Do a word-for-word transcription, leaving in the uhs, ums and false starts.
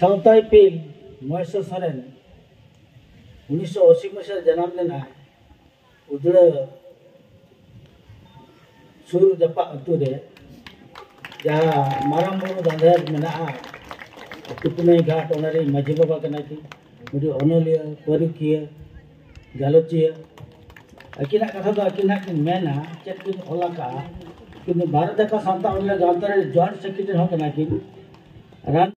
ᱥᱟᱶᱛᱟ ᱤᱯᱤᱞ ᱢᱚᱦᱮᱥ ᱥᱚᱨᱮᱱ ᱩᱱᱤᱥᱥᱚ ᱟᱥᱤ ᱢᱟᱹᱦᱤᱛ ᱨᱮ ᱡᱟᱱᱟᱢ ᱞᱮᱱᱟᱭ᱾ ᱩᱫᱽᱲᱟᱹ ᱥᱩᱨ ᱡᱟᱯᱟᱜ ᱟᱹᱛᱩ ᱨᱮ ᱡᱟᱦᱟᱸ ᱢᱟᱨᱟᱝ ᱵᱩᱨᱩ ᱫᱟᱸᱫᱷᱮᱨ ᱢᱮᱱᱟᱜᱼᱟ, ᱴᱩᱠᱱᱟᱹᱭ ᱜᱷᱟᱴ, ᱚᱱᱟ ᱨᱮᱱ ᱢᱟᱹᱡᱷᱤ ᱵᱟᱵᱟ ᱠᱟᱱᱟ ᱠᱤᱱ᱾ ᱢᱤᱫᱴᱤᱡ ᱚᱱᱚᱞᱤᱭᱟᱹ, ᱯᱟᱹᱨᱩᱠᱷᱤᱭᱟᱹ, ᱜᱟᱞᱚᱪᱤᱭᱟᱹ᱾ ᱟᱹᱠᱤᱱᱟᱜ ᱠᱟᱛᱷᱟ ᱫᱚ ᱟᱹᱠᱤᱱ ᱦᱟᱸᱜ ᱠᱤᱱ ᱢᱮᱱᱟ ᱪᱮᱫ ᱠᱤᱱ ᱚᱞ ᱟᱠᱟᱫᱼᱟ, ᱠᱤᱱᱛᱩ ᱵᱷᱟᱨᱚᱛ ᱡᱟᱠᱟᱛ ᱥᱟᱱᱛᱟᱲ ᱚᱱᱚᱞᱤᱭᱟᱹ ᱜᱟᱶᱛᱟ ᱨᱮ ᱡᱚᱭᱮᱱᱴ ᱥᱮᱠᱨᱮᱴᱟᱨᱤ ᱦᱚᱸ ᱠᱟᱱᱟ ᱠᱤᱱ᱾ ᱨᱟᱱ